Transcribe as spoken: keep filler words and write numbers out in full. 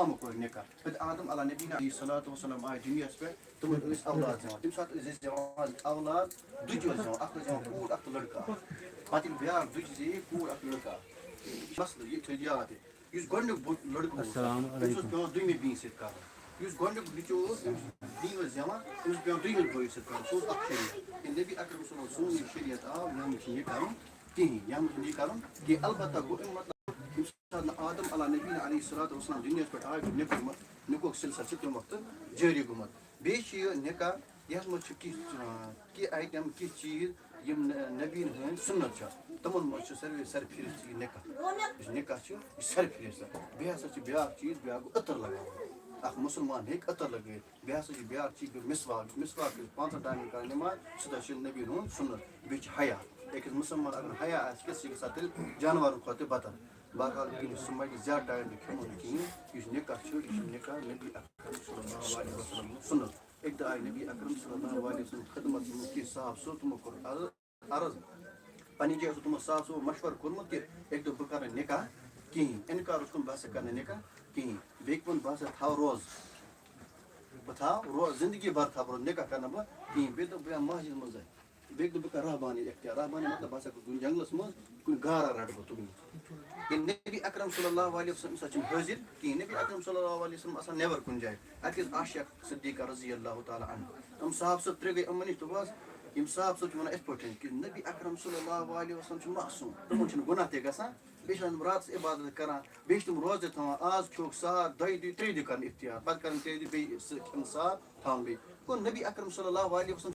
تِمو کوٚر نِکاح۔ پَتہٕ آدم علیٰ نبینا علیہ الصلوۃ والسلام آے دُنیاہَس پٮ۪ٹھ، تِمَن ٲسۍ اولاد زٮ۪وان۔ تَمہِ ساتہٕ ٲسۍ اَسہِ زٮ۪وان اولاد، دُتہِ اوس زٮ۪وان، اَکھ اوس زٮ۪وان کوٗر، اَکھ تہٕ لٔڑکہٕ اَکھ۔ پَتہٕ ییٚلہِ بیٛاکھ دُتہِ زیٖٹھ، کوٗر اَکھ لٔڑکہٕ اَکھ۔ مسلہٕ یہِ تھٲیِو یاد، یُس گۄڈٕنیُک بُت لٔڑکہٕ اوس، السلام تٔمِس اوس علیکم۔ پٮ۪وان دوٚیمہِ بیٚنہِ سۭتۍ کَرُن۔ یُس گۄڈٕنیُک نیٚچوٗ اوس، تٔمِس بیٚنہِ اوس زٮ۪وان، تٔمِس اوس پٮ۪وان دوٚیمِس بٲیِس سۭتۍ کَرُن۔ سُہ اوس اَکھ شریعت۔ ییٚلہِ نبی اکرم صلی اللہ علیہ وسلم، سون یہِ شریعت آو، یِمَن چھُنہٕ یہِ کَرُن کِہیٖنۍ۔ یِمَن چھُنہٕ یہِ کَرُن کِہیٖنۍ۔ البتہ گوٚو اَمہِ مطلب، ییٚمہِ ساتہٕ نہٕ آدم علیٰ نبینا علیہ الصلوۃ والسلام دُنیاہَس پٮ۪ٹھ آے، نِکاح، نِکاحُک سلسلہٕ چھُ تَمہِ وقتہٕ جٲری گوٚمُت۔ بیٚیہِ چھُ یہِ نِکاح، یَتھ منٛز چھِ کینٛہہ، آ، کینٛہہ آیٹم، کینٛہہ چیٖز، یِم ن-، نبیَن ہٕنٛدۍ سُنت چھِ، تِمَن منٛز چھُ ساروی سرفہرست یہِ نِکاح۔ یُس نِکاح چھُ، یہِ چھُ سرفہرست۔ بیٚیہِ ہسا چھُ بیٛاکھ چیٖز، بیٛاکھ گوٚو عطر لگاوُن۔ اَکھ مُسلمان ہیٚکہِ عطر لَگٲوِتھ۔ بیٚیہِ ہسا چھُ بیٛاکھ چیٖز، گوٚو مسواک۔ مسواک چھِ پانٛژَن ٹایمَن کران نٮ۪ماز، سُہ تہِ چھُ نبیَن ہُنٛد سُنت۔ بیٚیہِ چھُ حیا۔ أکِس مُسلمان اگر حیا آسہِ کینٛہہ، سُہ چھُ گژھان تیٚلہِ جانوَرَن کھۄتہٕ تہِ بدتر۔ بہرحال، ییٚلہِ سُہ مَرِ، زیادٕ ٹایم تہِ کھٮ۪مو نہٕ کِہیٖنۍ۔ یُس نِکاح چھُ، یہِ چھُ نِکاح نبی اکرم صلی اللہ علیہ وسلم سُنت۔ اَکہِ دۄہ آیہِ نبی اکرم صلی اللہ علیہ وسلم خدمت منٛز کینٛہہ صحابہٕ، سُہ تِمو کوٚر عرض، عرض۔ پننہِ جایہِ اوس تِمو صاحب صٲبو مشورٕ کوٚرمُت کہِ اَکہِ دۄہ بہٕ کرٕ نہٕ نِکاح کِہیٖنۍ، اِنکار اوس کوٚرمُت، بہٕ ہسا کرٕ نہٕ نِکاح کِہیٖنۍ۔ بیٚیہِ ووٚن، بہٕ ہسا تھاوٕ روزٕ، بہٕ تھاوٕ روزٕ، زندگی بھر تھاوٕ بہٕ روزٕ، نِکاح کرٕ نہٕ بہٕ کِہیٖنۍ۔ بیٚیہِ دوٚپ، بہٕ یِمہٕ مسجد منٛزٕے۔ بیٚیہِ دوٚپ، بہٕ کرٕ رہبانی اختیار۔ رہبانی مطلب، بہٕ ہسا گژھٕ کُنہِ جنگلس منٛز، کُنہِ غارہ رٹہٕ بہٕ تُکنُے۔ ییٚلہِ نبی اکرم صلی اللہ علیہ وسلم، أمِس سۭتۍ چھِنہٕ حٲضِر کِہیٖنۍ۔ نبی اکرم صلی اللہ علیہ وسلم آسان نٮ۪بر کُنہِ جایہِ۔ اَتہِ ٲس عائشہ صدیقہ رضی اللہ تعالیٰ عنہا۔ یِم صاحب صٲب ترٛےٚ گٔے یِمنٕے، دوٚپہٕ حظ، یِم صاحب صٲب چھِ وَنان یِتھ پٲٹھۍ کہِ نبی اکرم صلی اللہ علیہ وسلم چھُ معصوم، تِمن چھُنہٕ گۄناہ تہِ گژھان، بیٚیہِ چھِ آسان تِم راتَس عبادت کران، بیٚیہِ چھِ تِم روزٕ تہِ تھاوان۔ آز کھیوٚکھ سحر، دۄیہِ دُہہِ، ترٛیٚیہِ دُہہِ کران افطار، پَتہٕ کران ترٛیٚیہِ دُہہِ بیٚیہِ سُہ کھٮ۪ن سحر تھاوان بیٚیہِ۔ گوٚو نبی اکرم صلی اللہ علیہ وسلم